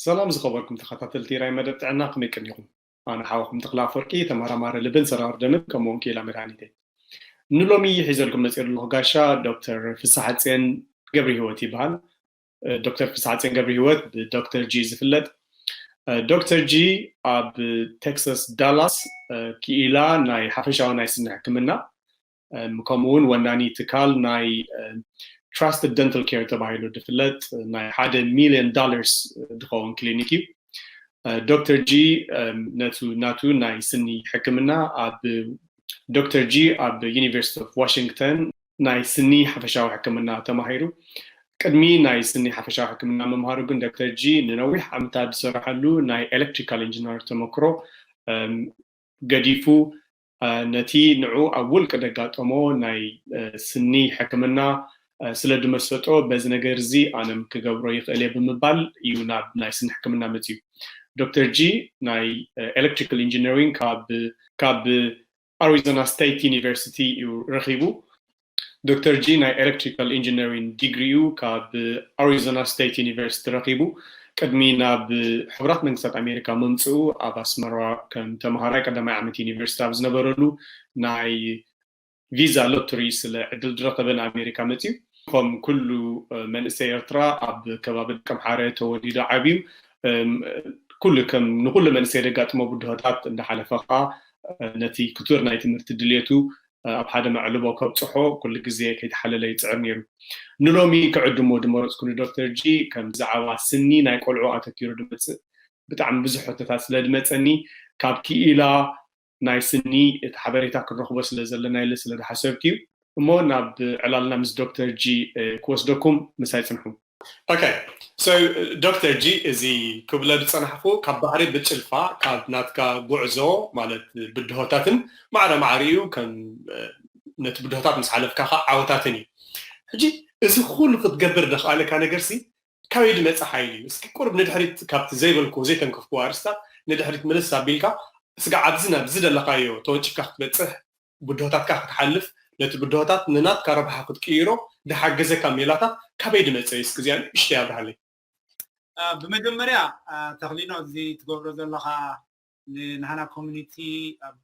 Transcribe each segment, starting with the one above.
ሰላም ዝኸበርኩም ተኸታተልቲ ራይ መደብ ጥዕና፣ ከመይ ቀኒኹም? ኣነ ሓወኹም ተኽለ ኣፈወርቂ፣ ተመራማሪ ልብን ሰራር ደምን ከምኡውን ክኢላ መድሃኒት እየ። ንሎሚ ሒዘልኩም መፂእ ዘለኹ ጋሻ ዶክተር ፍስሓጽዮን ገብረ ህይወት ይበሃል። ዶክተር ፍስሓጽዮን ገብረ ህይወት ብዶክተር ጂ ዝፍለጥ። ዶክተር ጂ ኣብ ቴክሳስ ዳላስ ክኢላ ናይ ሓፈሻዊ ናይ ስኒ ሕክምና ከምኡ እውን ወናኒ ትካል ናይ ትራስትድ ደንታል ኬር ተባሂሉ ዝፍለጥ ናይ ሓደ ሚልዮን ዶላርስ ዝኸውን ክሊኒክ እዩ። ዶክተር ጂ ነቱ ናቱ ናይ ስኒ ሕክምና ኣብ ዶክተር ጂ ኣብ ዩኒቨርሲቲ ኦፍ ዋሽንግተን ናይ ስኒ ሓፈሻዊ ሕክምና ተማሂሩ። ቅድሚ ናይ ስኒ ሓፈሻዊ ሕክምና ምምሃሩ ግን ዶክተር ጂ ንነዊሕ ዓመታት ዝሰረሐሉ ናይ ኤሌክትሪካል ኢንጂነር ተመክሮ ገዲፉ ነቲ ንዑ ኣብ ውልቂ ዘጋጠሞ ናይ ስኒ ሕክምና ስለ ዝመሰጦ በዚ ነገር እዚ ኣነም ክገብሮ ይኽእል እየ ብምባል እዩ ናብ ናይ ስኒ ሕክምና መፅዩ። ዶክተር ጂ ናይ ኤሌክትሪካል ኢንጂነሪንግ ካብ ኣሪዞና ስቴት ዩኒቨርሲቲ እዩ ረኺቡ። ዶክተር ጂ ናይ ኤሌክትሪካል ኢንጂነሪንግ ዲግሪኡ ካብ ኣሪዞና ስቴት ዩኒቨርሲቲ ረኺቡ። ቅድሚ ናብ ሕቡራት መንግስታት ኣሜሪካ ምምፅኡ ኣብ ኣስመራ ከም ተምሃራይ ቀዳማይ ዓመት ዩኒቨርሲቲ ኣብ ዝነበረሉ ናይ ቪዛ ሎተሪ ስለ ዕድል ዝረኸበ ንኣሜሪካ መፅዩ። ከም ኩሉ መንእሰይ ኤርትራ ኣብ ከባቢ ደቀምሓረ ተወሊዱ ዓብዩ። ኩሉ ከም ንኩሉ መንእሰይ ዘጋጥሞ ብድሆታት እንዳሓለፈ ከዓ ነቲ ክቱር ናይ ትምህርቲ ድልየቱ ኣብ ሓደ መዕልቦ ከብፅሖ ኩሉ ግዜ ከይተሓለለ ይፅዕር ነይሩ። ንሎሚ ክዕድሞ ዝመረፅኩ ንዶክተር ጂ ከም ብዛዕባ ስኒ ናይ ቆልዑ ኣተኪሩ ዝመፅእ ብጣዕሚ ብዙሕ ሕቶታት ስለ ዝመፀኒ ካብ ክኢላ ናይ ስኒ እቲ ሓበሬታ ክንረኽቦ ስለ ዘለና ኢለ ስለ ዝሓሰብኩ እዩ። እሞ ናብ ዕላልና ምስ ዶክተር ጂ ክወስደኩም ምሳይ ፅንሑ። ኦኬ፣ ሶ ዶክተር ጂ እዚ ክብሎ ዝፀናሕኩ ካብ ባሕሪ ብጭልፋ ካብ ናትካ ጉዕዞ ማለት ብድሆታትን ማዕረ ማዕሪኡ ከም ነቲ ብድሆታት ምስ ሓለፍካ ከዓ ዓወታትን እዩ። ሕጂ እዚ ኩሉ ክትገብር ዘኽኣለካ ነገርሲ ካበይ ዝመፀ ሓይሊ እዩ? እስኪ ቁሩብ ንድሕሪት ካብቲ ዘይበልኩ ዘይተንከፍኩ ኣርስታት ንድሕሪት ምልስ ኣቢልካ እስጋ ኣብዚ ናብ ዝደለኻዮ ተወንጭፍካ ክትበፅሕ ብድሆታትካ ክትሓልፍ ነቲ ብድሆታት ንናትካ ረብሓ ክትቅይሮ ዝሓገዘካ ሜላታት ካበይ ዝመፀ እዩ? እስኪ እዚኣ ንእሽተይ ኣብርሃለይ። ብመጀመርያ ተኽሊኖ እዚ ትገብሮ ዘለኻ ንናህና ኮሚኒቲ ኣብ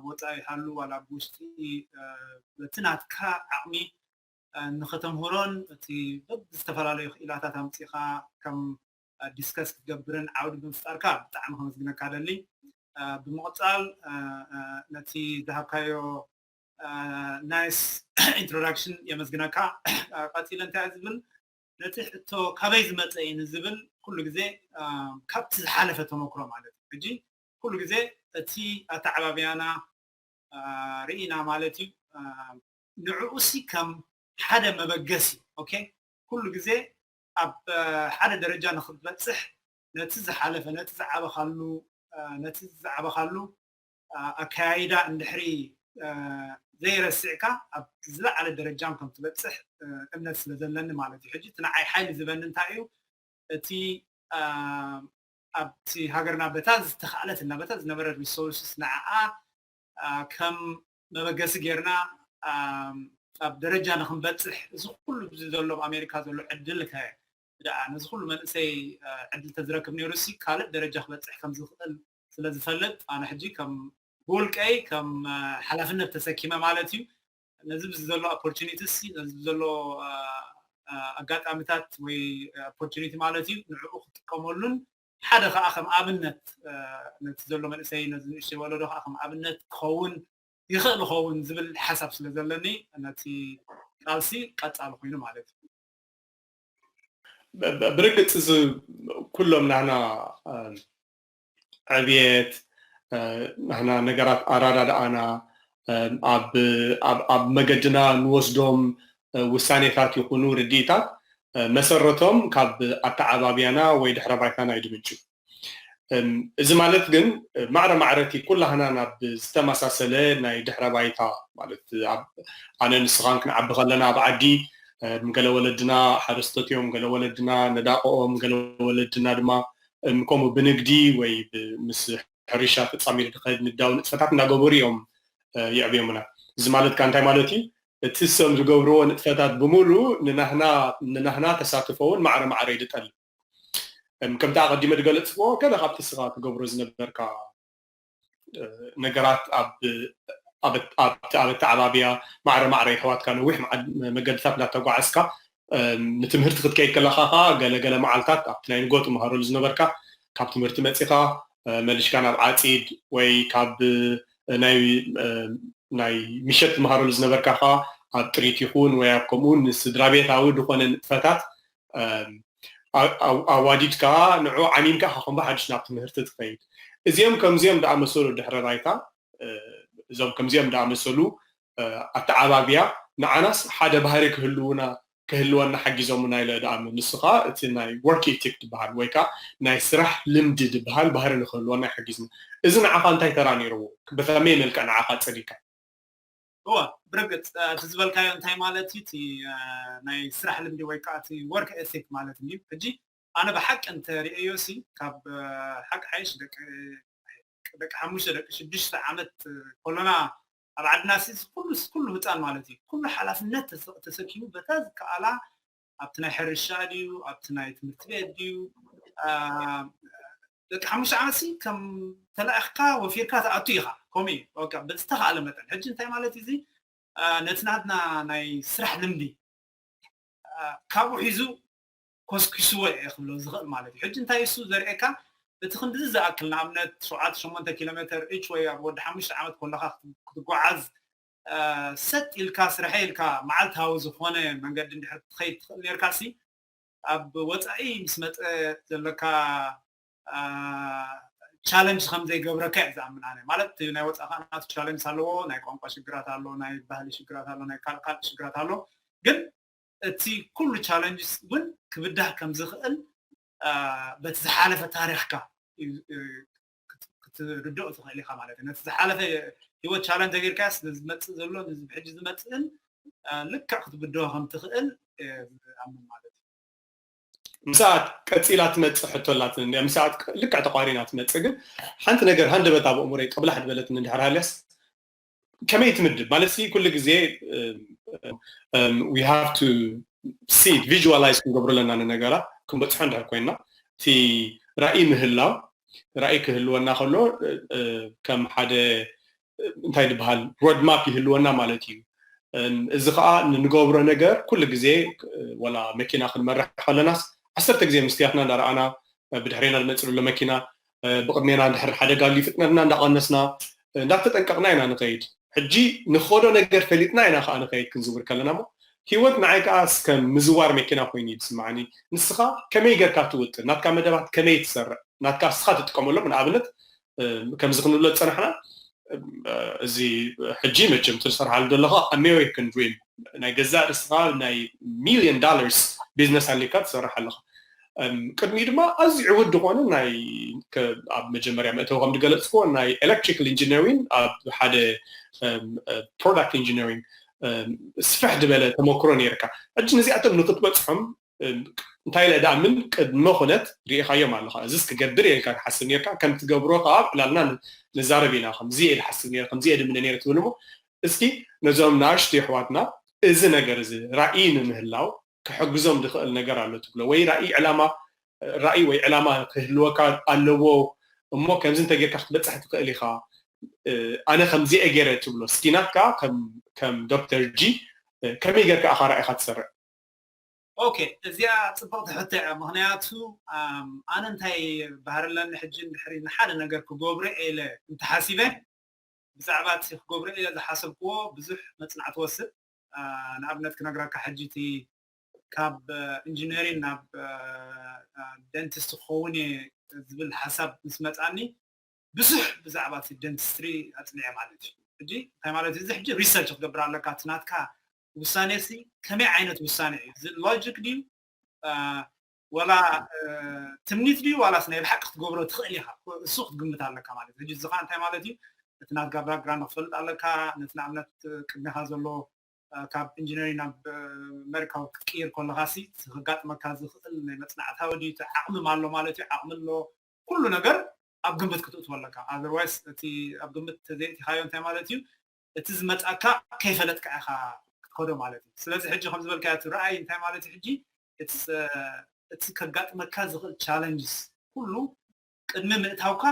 ወፃኢ ሃሉ ዋላ ኣብ ውሽጢ በቲ ናትካ ዓቕሚ ንኸተምህሮን እቲ በብዝተፈላለዩ ክኢላታት ኣምፂኻ ከም ዲስከስ ክትገብርን ዓውዲ ብምፍጣርካ ብጣዕሚ ከመስግነካ ደሊ። ብምቕፃል ነቲ ዝሃብካዮ ናይስ ኢንትሮዳክሽን የመስግነካ። ቀፂለ እንታይ ዝብል ነቲ ሕቶ ካበይ ዝመፀ እዩ ንዝብል ኩሉ ግዜ ካብቲ ዝሓለፈ ተመክሮ ማለት እዩ። ሕጂ ኩሉ ግዜ እቲ ኣተዓባብያና ርኢና ማለት እዩ። ንዕኡ ሲ ከም ሓደ መበገሲ ኦኬ፣ ኩሉ ግዜ ኣብ ሓደ ደረጃ ንክትበፅሕ ነቲ ዝሓለፈ ነቲ ዝዓበኻሉ ነቲ ዝዓበኻሉ ኣካያይዳ እንድሕሪ ዘይረሲዕካ ኣብ ዝለዓለ ደረጃን ከም ትበፅሕ እምነት ስለ ዘለኒ ማለት እዩ። ሕጂ እቲ ንዓይ ሓይሊ ዝበኒ እንታይ እዩ እቲ ኣብቲ ሃገርና በታ ዝተኽኣለት እና በታ ዝነበረ ሪሶርስስ ንዓኣ ከም መበገሲ ጌርና ኣብ ደረጃ ንክንበፅሕ እዚ ኩሉ እዚ ዘሎ ኣብ ኣሜሪካ ዘሎ ዕድል ከ ደኣ ነዚ ኩሉ መንእሰይ ዕድል ተዝረክብ ነይሩ ሲ ካልእ ደረጃ ክበፅሕ ከም ዝኽእል ስለ ዝፈልጥ ኣነ ሕጂ ከም ብውልቀይ ከም ሓላፍነት ተሰኪመ ማለት እዩ ነዚ ብዚ ዘሎ ኦፖርቹኒቲ ሲ ነዚ ዘሎ ኣጋጣሚታት ወይ ኦፖርቹኒቲ ማለት እዩ ንዕኡ ክጥቀመሉን ሓደ ከዓ ከም ኣብነት ነቲ ዘሎ መንእሰይ ነዚ ንእሽተይ ወለዶ ከዓ ከም ኣብነት ክኸውን ይኽእል ኸውን ዝብል ሓሳብ ስለ ዘለኒ ነቲ ቃልሲ ቀፃሊ ኮይኑ ማለት እዩ። ብርግፅ እዚ ኩሎም ናህና ዕብየት ናህና ነገራት ኣራዳድኣና ኣብ መገድና ንወስዶም ውሳኔታት ይኹኑ ርድኢታት መሰረቶም ካብ ኣተዓባብያና ወይ ድሕረ ባይታና እዩ ዝምንጩ። እዚ ማለት ግን ማዕረ ማዕረ እቲ ኩላህና ናብ ዝተመሳሰለ ናይ ድሕረ ባይታ ማለት ኣነ ንስኻን ክንዓቢ ከለና ኣብ ዓዲ ገለ ወለድና ሓረስቶት እዮም፣ ገለ ወለድና ነዳቕኦም፣ ገለ ወለድና ድማ ከምኡ ብንግዲ ወይ ምስ ሕርሻ ተፃሚዱ ዝኸድ ንግዳዊ ንጥፈታት እናገበሩ እዮም ይዕብዮምና። እዚ ማለት ከዓ እንታይ ማለት እዩ? እቲ እሶም ዝገብርዎ ንጥፈታት ብምሉ ንናህና ንናህና ተሳትፎ እውን ማዕረ ማዕረ እዩ ዝጠልብ። ከምቲ ኣቐዲመ ዝገለፅዎ ገለ ካብቲ ስኻ ትገብሮ ዝነበርካ ነገራት ኣብ ኣተዓባብያ ማዕረ ማዕረ የሕዋትካ ነዊሕ መገድታት እንዳተጓዓዝካ ንትምህርቲ ክትከይድ ከለኻ ከዓ ገለገለ መዓልታት ኣብቲ ናይ ንጎ ትመሃረሉ ዝነበርካ ካብ ትምህርቲ መፂኻ መሊሽካ ናብ ዓፂድ ወይ ካብ ናይ ናይ ምሸት ትመሃረሉ ዝነበርካ ከዓ ኣብ ጥሪት ይኹን ወይ ኣብ ከምኡ ንስድራ ቤታዊ ዝኾነ ንጥፈታት ኣዋዲድካ ንዑ ዓሚምካ ኢኻ ከም ብሓድሽ ናብ ትምህርቲ ትኸይድ። እዚኦም ከምዚኦም ደኣመሰሉ ድሕረ ባይታ እዞም ከምዚኦም ደኣመሰሉ ኣተዓባብያ ንዓናስ ሓደ ባህሪ ክህልውና ክህልወና ሓጊዞምና ኢለ ደኣምን። ንሱ ከዓ እቲ ናይ ወርክ ኢቲክ ዝበሃል ወይ ከዓ ናይ ስራሕ ልምዲ ዝበሃል ባህሪ ንክህልወና ይሓጊዝና። እዚ ንዓኻ እንታይ ተራ ነይርዎ? ብኸመይ መልክዕ ንዓኻ ፀሊካ? እወ ብርግፅ እቲ ዝበልካዮ እንታይ ማለት እዩ? እቲ ናይ ስራሕ ልምዲ ወይ ከዓ እቲ ወርክ ኤቲክ ማለት እዩ። ሕጂ ኣነ ብሓቂ እንተሪአዮ ሲ ካብ ሓቂ ሓይሽ ደቂ ደቂ ሓሙሽተ ደቂ ሽዱሽተ ዓመት ከሎና ኣብ ዓድና ሲ ኩሉ ኩሉ ህፃን ማለት እዩ ኩሉ ሓላፍነት ተሰኪሙ በታ ዝከኣላ ኣብቲ ናይ ሕርሻ ድዩ ኣብቲ ናይ ትምህርቲ ቤት ድዩ ደቂ ሓሙሽተ ዓመት ሲ ከም ተላኢኽካ ወፊርካ ትኣቱ ኢኻ። ከምኡ እዩ ዝተኻእለ መጠን። ሕጂ እንታይ ማለት እዚ ነቲ ናትና ናይ ስራሕ ልምዲ ካብኡ ሒዙ ኮስኪስዎ እየ ክብሎ ዝኽእል ማለት እዩ። ሕጂ እንታይ እሱ ዘርእየካ እቲ ክንድዚ ዝኣክል ንኣብነት ሸውዓተ ሸሞንተ ኪሎ ሜተር እች ወይ ኣብ ወዲ ሓሙሽተ ዓመት ኮለኻ ክትጓዓዝ ሰጥ ኢልካ ስርሐ ኢልካ መዓልታዊ ዝኾነ መንገዲ እንድሕር ክትኸይድ ትኽእል ነርካ ሲ ኣብ ወፃኢ ምስ መፀ ዘለካ ቻለንጅ ከም ዘይገብረካ እየ ዝኣምን ኣነ። ማለት ናይ ወፃኢ ከዓ ናቱ ቻለንጅ ኣለዎ፣ ናይ ቋንቋ ሽግራት ኣሎ፣ ናይ ባህሊ ሽግራት ኣሎ፣ ናይ ካልእ ካልእ ሽግራት ኣሎ። ግን እቲ ኩሉ ቻለንጅስ እውን ክብዳህ ከም ዝኽእል በቲ ዝሓለፈ ታሪኽካ ክትርድኦ ትኽእል ኢኻ ማለት እዩ። ነቲ ዝሓለፈ ህይወት ቻለንጅ ተገይርካስ ንዝመፅእ ዘሎ ንዚ ብሕጂ ዝመፅእን ልክዕ ክትብድሆ ከም ትኽእል እየ ዝኣምን ማለት እዩ። ምስኣ ቀፂላ ትመፅእ ሕቶ ኣላትኒ። ምስኣ ልክዕ ተቋሪና ትመፅእ፣ ግን ሓንቲ ነገር ሃንደበት ኣብ ኣእምሮይ ጠብላሕ ዝበለትኒ እንድሕር ሃልያስ ከመይ ትምድብ ማለት ሲ ኩሉ ግዜ we have to see visualize ክንገብሮ ኣለና ንነገራት ክንበፅሖ እንድሕር ኮይና እቲ ራእይ ምህላው ራእይ ክህልወና ከሎ ከም ሓደ እንታይ ዝበሃል ሮድማፕ ይህልወና ማለት እዩ። እዚ ከዓ ንንገብሮ ነገር ኩሉ ግዜ ወላ መኪና ክንመርሕ ከለናስ ዓሰርተ ግዜ መስትያትና እንዳረኣና ብድሕሬና ዝመፅእ ዘሎ መኪና ብቅድሜና እንድሕር ሓደጋ ኣልዩ ፍጥነትና እንዳቀነስና እንዳተጠንቀቅና ኢና ንኸይድ። ሕጂ ንኸዶ ነገር ፈሊጥና ኢና ከዓ ንኸይድ ክንዝውር ከለና ሞ ህይወት ንዓይ ከዓ እስከ ምዝዋር መኪና ኮይኑ እዩ ዝስማዓኒ። ንስኻ ከመይ ገርካ ትውጥን ናትካ መደባት ከመይ ትሰርዕ ናትካ እስኻ ትጥቀመሎም ንኣብነት ከምዚ ክንብሎ ዝፀናሕና እዚ ሕጂ መቸም ትሰርሓሉ ዘለኻ ኣሜሪካን ድሪም ናይ ገዛእ ርእስኻ ናይ ሚሊዮን ዳላርስ ቢዝነስ ኣሊካ ትሰርሕ ኣለኻ። ቅድሚኡ ድማ ኣዝዩ ዕውት ዝኾነ ናይ ኣብ መጀመርያ መእተዊ ከም ዝገለፅክዎ ናይ ኤሌክትሪካል ኢንጂነሪንግ ኣብ ሓደ ፕሮዳክት ኢንጂነሪንግ ስፍሕ ዝበለ ተመክሮ ነይርካ። ሕጂ ነዚኣቶም ንክትበፅሖም እንታይ ኢለ ደኣ ምን ቅድመ ኩነት ርኢኻዮም ኣለኻ። እዚስ ክገብር እየ ኢልካ ትሓስብ ነርካ፣ ከም ትገብሮ ከዓ ኣብ ዕላልና ንዛረብ ኢና። ከምዚ እየ ዝሓስብ ነይረ፣ ከምዚ እየ ድምነ ነይረ ትብል እሞ እስኪ ነዞም ንኣሽቱ የሕዋትና እዚ ነገር እዚ ራእይ ንምህላው ክሕግዞም ዝኽእል ነገር ኣሎ ትብሎ ወይ ራእይ ዕላማ ራእይ ወይ ዕላማ ክህልወካ ኣለዎ እሞ ከምዚ እንተጌርካ ክትበፅሕ ትኽእል ኢኻ። ኣነ ከምዚ እየ ገይረ ትብሎ እስኪ ናትካ ከም ዶክተር ጂ ከመይ ጌርካ ኢኻ ራእይኻ ትሰርዕ? ኦኬ፣ እዚኣ ፅብቕቲ ሕቶ እያ። ምኽንያቱ ኣነ እንታይ ባህሪ ኣለኒ ሕጂ እንድሕሪ ንሓደ ነገር ክገብሮ ኢለ እንተሓሲበ ብዛዕባ እቲ ክገብሮ ኢለ ዝሓሰብክዎ ብዙሕ መፅናዕቲ ወስድ። ንኣብነት ክነግረካ ሕጂ እቲ ካብ ኢንጂነሪን ናብ ደንቲስት ክኸውን እየ ዝብል ሓሳብ ምስ መፃኒ ብዙሕ ብዛዕባ እቲ ደንቲስትሪ ኣፅኒዐ ማለት እዩ። ሕጂ እንታይ ማለት እዩ? እዚ ሕጂ ሪሰርች ክትገብር ኣለካ። እቲ ናትካ ውሳኔ ሲ ከመይ ዓይነት ውሳኔ እዩ? እዚ ሎጂክ ድዩ ወላ ትምኒት ድዩ ዋላስ ናይ ብሓቂ ክትገብሮ ትኽእል ኢኻ? እሱ ክትግምት ኣለካ ማለት እዩ። ሕጂ እዚ ከዓ እንታይ ማለት እዩ? እቲ ናትካ ባክግራውንድ ክትፈልጥ ኣለካ። ነቲ ንኣብነት ቅድሜኻ ዘሎ ካብ ኢንጂነሪንግ ናብ መርካዊ ክትቅይር ከለኻ ሲ ከጋጥመካ ዝኽእል ናይ መፅናዕታዊ ድዩ ዓቕሚ ኣሎ ማለት እዩ። ዓቕሚ ኣሎ ኩሉ ነገር ኣብ ግምት ክትእትዎ ኣለካ። ኣዘርዋይስ እቲ ኣብ ግምት ተዘይእቲኻዮ እንታይ ማለት እዩ? እቲ ዝመፃካ ከይፈለጥካ ኢኻ ክትከዶ ማለት እዩ። ስለዚ ሕጂ ከም ዝበልካዮ እቲ ራእይ እንታይ ማለት እዩ? ሕጂ እቲ ከጋጥመካ ዝኽእል challenges ኩሉ ቅድሚ ምእታውካ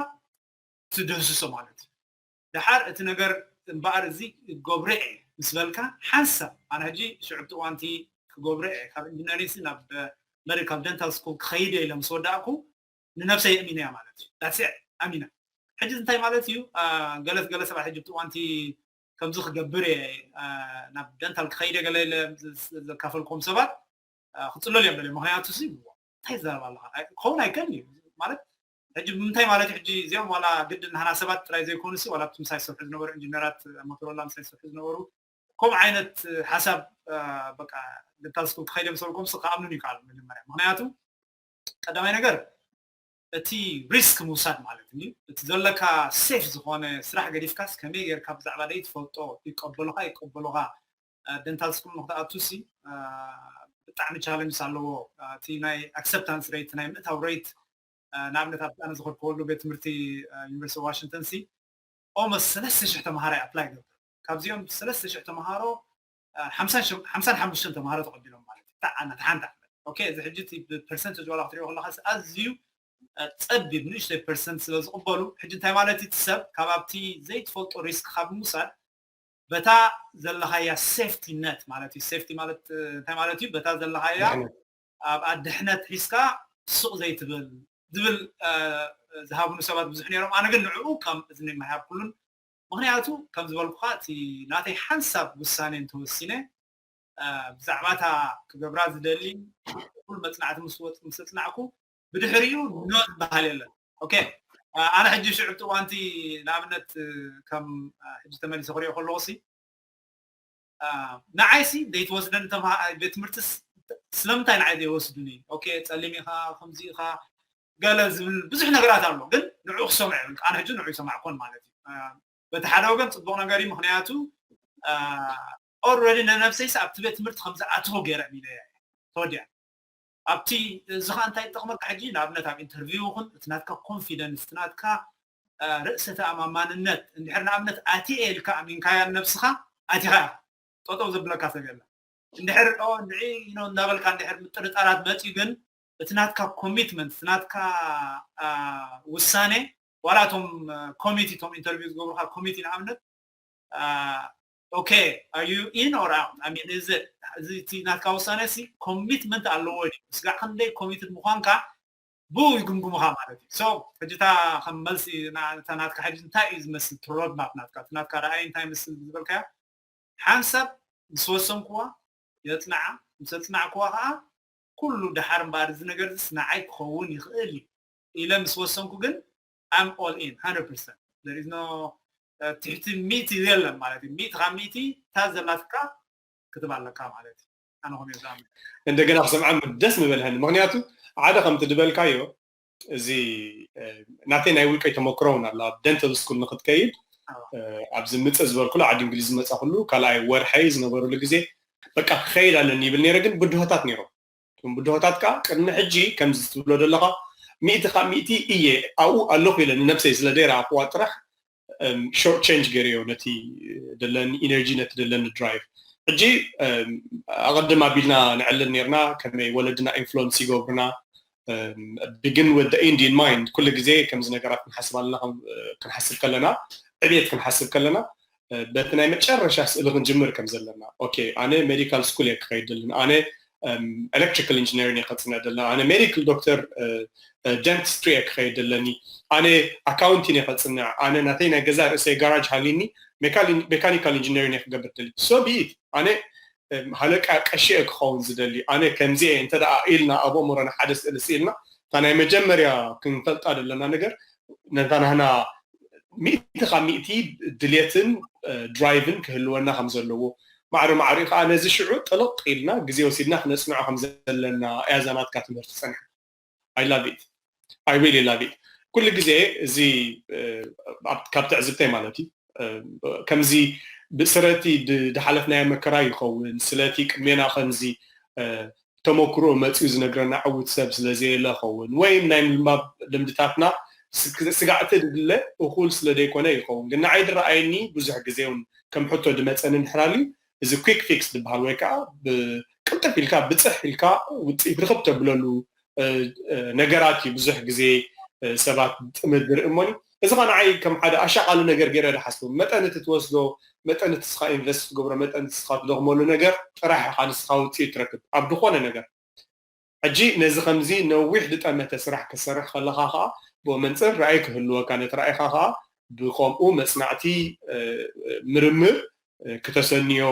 ትድህስሶ ማለት እዩ። ደሓር እቲ ነገር እምበኣር እዚ ክገብሮ እየ ምስ በልካ ሓንሳብ ኣነ ሕጂ ሽዑ ኣብቲ እዋንቲ ክገብሮ እየ ካብ engineering ናብ medical dental school ክኸይድ እየ ኢለ ምስ ወዳእኩ ንነብሰይ የእሚነያ ማለት እዩ። That's it ኣሚነ። ሕጂ እንታይ ማለት እዩ? ገለ ገለ ሰባት ሕጂ ኣብቲ እዋንቲ ከምዚ ክገብር እየ ናብ dental ክኸይድ እየ ገለ ኢለ ዘካፈልኩም ሰባት ክፅለሉ እዮም ደለ ምክንያቱ ሲ እንታይ ዘረባ ኣለካ ክኸውን ኣይከል እዩ ማለት ሕጂ ብምንታይ ማለት ሕጂ እዚኦም ዋላ ግድን ንሃና ሰባት ጥራይ ዘይኮኑ ሲ ዋላ ኣብቲ ምሳይ ዝሰርሑ ዝነበሩ ኢንጂነራት ሞቶሮላ ምሳይ ዝሰርሑ ዝነበሩ ከምኡ ዓይነት ሓሳብ በቃ ደንታል ስኩል ክኸይደ ምሰልኩም ሲ ከኣምኑን ይከኣሉ መጀመርያ ምክንያቱ ቀዳማይ ነገር እቲ risk ምውሳድ ማለት እዩ እቲ ዘለካ safe ዝኾነ ስራሕ ገዲፍካስ ከመይ ጌርካ ብዛዕባ ደይ ትፈልጦ ይቀበሉካ ይቀበሉካ ደንታል ስኩል ንክትኣቱ ሲ ብጣዕሚ challenge ኣለዎ እቲ ናይ acceptance rate ናይ ምእታው rate ንኣብነት ኣብ ኣነ ዝኸድከወሉ ቤት ትምህርቲ ዩኒቨርሲቲ ዋሽንግተን ሲ almost ሰለስተ ሽሕ ተምሃራይ apply ገብር ካብዚኦም ሰለስተ ሽሕ ተምሃሮ ሓምሳን ሓሙሽተን ተምሃሮ ተቐቢሎም ማለት እዩ ተዓና ተሓንታ okay እዚ ሕጂ ብ percentage ዋላ ክትሪኦ ከለካ ኣዝዩ ፀቢብ ንእሽተይ percent ስለ ዝቕበሉ ሕጂ እንታይ ማለት እቲ ሰብ ካብ ኣብቲ ዘይትፈልጦ risk ካብ ምውሳድ በታ ዘለኻያ safety net ማለት እዩ safety ማለት እንታይ ማለት እዩ በታ ዘለኻያ ኣብ ኣድሕነት ሒዝካ ሱቕ ዘይትብል ዝብል ዝሃብኑ ሰባት ብዙሕ ነይሮም ኣነ ግን ንዕኡ ከም እዝኒ ማይሃብኩሉን ምክንያቱ ከም ዝበልኩካ እቲ ናተይ ሓንሳብ ውሳኔ እንተወሲነ ብዛዕባ እታ ክገብራ ዝደሊ ኩሉ መፅናዕቲ ምስ ወፅ ምስ ኣፅናዕኩ ብድሕሪኡ no ዝበሃል የለን okay ኣነ ሕጂ ሽዑ ኣብቲ እዋንቲ ንኣብነት ከም ሕጂ ተመሊሰ ክሪኦ ከለኹ ሲ ንዓይ ሲ ዘይትወስደኒ ቤት ትምህርቲ ስለምንታይ ንዓይ ዘይወስዱኒ okay ፀሊም ኢኻ ከምዚ ኢኻ ገለ ዝብል ብዙሕ ነገራት ኣሎ ግን ንዑ ክሰምዑ የብል ኣነ ሕጂ ንዑ ይሰማዕኮን ማለት እዩ በቲ ሓደ ወገን ፅቡቅ ነገር እዩ ምክንያቱ already ንነብሰይስ ኣብቲ ቤት ትምህርቲ ከምዝኣትዎ ገይረ ሚለ ተወዲያ ኣብቲ እዚ ከዓ እንታይ ይጠቅመካ ሕጂ ንኣብነት ኣብ interview ይኹን እቲ ናትካ confidence እቲ ናትካ ርእሰ ተኣማማንነት እንድሕር ንኣብነት ኣትየ ኢልካ ኣሚንካያ ንነብስኻ ኣቲኻ ኢኻ ጠጠው ዘብለካ ሰብ የለን እንድሕር ንዒ እንዳበልካ እንድሕር ምጥርጣራት መፅዩ ግን እቲ ናትካ commitment እቲ ናትካ ውሳኔ ዋላ እቶም committee እቶም interview ዝገብሩካ committee ንኣብነት okay are you in or out I mean is it እዚ እቲ ናትካ ውሳነ ሲ commitment ኣለዎ ድዩ ስጋዕ ክንደይ committed ምኳንካ ብኡ ይግምግሙኻ ማለት እዩ so ሕጂ እታ ከም መልሲ እታ ናትካ ሕጂ እንታይ እዩ ዝመስል እቲ road map ናትካ እቲ ናትካ ረኣይ እንታይ ይመስል ዝበልካዮ ሓንሳብ ምስ ወሰንክዋ የፅንዓ ምስ ኣፅናዕክዋ ከዓ ኩሉ ደሓር እምበኣር እዚ ነገር ዚስ ንዓይ ክኸውን ይኽእል እዩ ኢለ ምስ ወሰንኩ ግን I'm all in hundred percent there is no ትሕቲ ሚእቲ የለን ማለት እዩ ሚእቲ ካብ ሚእቲ እታ ዘላትካ ክትብ ኣለካ ማለት እዩ ኣነ ኮም ዝኣምን እንደገና ክሰምዓ ደስ ምበልሃኒ ምክንያቱ ሓደ ከምቲ ዝበልካዮ እዚ ናተይ ናይ ውልቀይ ተመክሮ እውን ኣሎ ኣብ ደንታል ስኩል ንክትከይድ ኣብዚ ምፅእ ዝበልኩሉ ዓዲ እንግሊዝ ዝመፃኩሉ ካልኣይ ወርሐይ ዝነበሩሉ ግዜ በቃ ክኸይድ ኣለኒ ይብል ነይረ ግን ብድሆታት ነይሮም እቶም ብድሆታት ከዓ ቅድሚ ሕጂ ከምዚ ትብሎ ዘለካ ሚእቲ ካብ ሚእቲ እየ ኣብኡ ኣለኩ ኢለ ንነብሰይ ስለ ዘይረኣክዋ ጥራሕ short change ገይረዮ ነቲ ደለኒ ኢነርጂ ነቲ ደለኒ ድራይቭ ሕጂ ኣቐድም ኣቢልና ንዕልል ነርና ከመይ ወለድና ኢንፍሉንስ ይገብሩና begin with the end in mind ኩሉ ግዜ ከምዚ ነገራት ክንሓስብ ኣለና ክንሓስብ ከለና ዕቤት ክንሓስብ ከለና በቲ ናይ መጨረሻ ስእሊ ክንጅምር ከም ዘለና okay ኣነ ሜዲካል ስኩል እየ ክኸይድ ደለኒ ኣነ ኤሌክትሪካል ኢንጂነሪንግ እየ ከፅንዕ ደለኒ ኣነ ሜዲካል ዶክተር ደንቲስትሪ እየ ክኸይድ ደለኒ ኣነ ኣካውንቲን እየ ከፅንዕ ኣነ ናተይ ናይ ገዛ ርእሰይ ጋራጅ ሃልዩኒ ሜካኒካል ኢንጂነሪንግ እየ ክገብር ደሊ so be it ኣነ ሃለቃ ቀሺ እየ ክኸውን ዝደሊ ኣነ ከምዚ እየ እንተ ኢልና ኣብ ኣእምሮና ሓደ ስእሊ ስኢልና እታ ናይ መጀመርያ ክንፈልጣ ዘለና ነገር ነታ ናህና ሚእቲ ካብ ሚእቲ ድሌትን ድራይቭን ክህልወና ከም ዘለዎ ማዕረ ማዕሪኡ ከዓ ነዚ ሽዑ ጥልቕ ኢልና ግዜ ወሲድና ክነፅንዖ ከም ዘለና እያ እዛ ናትካ ትምህርቲ ፀኒሓ I love it I really love it ኩሉ ግዜ እዚ ካብ ትዕዝብተይ ማለት እዩ ከምዚ ስለቲ ዝሓለፍናዮ መከራ ይኸውን ስለቲ ቅድሜና ከምዚ ተመክሮ መፅኡ ዝነግረና ዕውት ሰብ ስለዘየለ ኸውን ወይም ናይ ምንባብ ልምድታትና ስጋዕቲ ድለ እኹል ስለ ዘይኮነ ይኸውን ግን ንዓይ ዝረኣየኒ ብዙሕ ግዜ እውን ከም ሕቶ ድመፀኒ እንድሕር ኣልዩ እዚ quick fix ዝበሃል ወይ ከዓ ቅልጥፍ ኢልካ ብፅሕ ኢልካ ውፅኢት ርክብ ተብለሉ ነገራት እዩ ብዙሕ ግዜ ሰባት ጥምር ዝርኢ እሞኒ። እዚ ኸ ንዓይ ከም ሓደ ኣሻቓሊ ነገር ገይረ ዝሓስቦ፣ መጠን እቲ ትወስዶ፣ መጠን እቲ ንስኻ ኢንቨስት ትገብሮ፣ መጠን እቲ ንስኻ ትደኽመሉ ነገር ጥራሕ ኢኻ ንስኻ ውፅኢት ትረክብ ኣብ ዝኾነ ነገር። ሕጂ ነዚ ከምዚ ነዊሕ ዝጠመተ ስራሕ ክትሰርሕ ከለኻ ኸዓ ብኡ መንፅር ራእይ ክህልወካ፣ ነቲ ራእይኻ ኸዓ ብኸምኡ መፅናዕቲ ምርምር ክተሰንዮ፣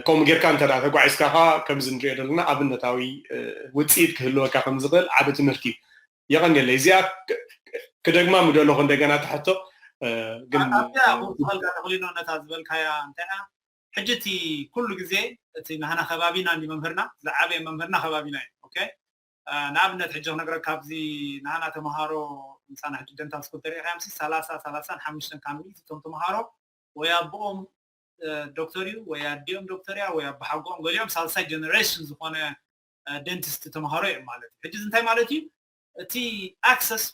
ከምኡ ጌርካ እንተ ተጓዒዝካ ኸዓ ከምዚ ንሪኦ ዘለና ኣብነታዊ ውፅኢት ክህልወካ ከም ዝኽእል ዓቢ ትምህርቲ እዩ። የቐንየለይ። እዚኣ ክደግማ ምደለኹ እንደገና ትሕቶ ግን ኣብዚኣ ክውስኸልካ ተኽሊኖ ነታ ዝበልካያ እንታይ እያ? ሕጂ እቲ ኩሉ ግዜ እቲ ናህና ከባቢና እንዲ መምህርና ዝዓበየ መምህርና ከባቢና እዩ። ኦኬ ንኣብነት ሕጂ ክነግረካ ኣብዚ ናህና ተምሃሮ ምሳና ሕጂ ደንታል ስኩል ተሪኢኻዮም ሲ ሰላሳ ሰላሳን ሓሙሽተን ካብ ሚእቲ እቶም ተምሃሮ ወይ ኣቦኦም ዶክተር እዩ ወይ ኣዲኦም ዶክተር እያ ወይ ኣቦሓጎኦም ገሊኦም ሳልሳይ ጀነሬሽን ዝኾነ ደንቲስት ተምሃሮ እዮም ማለት እዩ። ሕጂ እንታይ ማለት እዩ? እቲ ኣክሰስ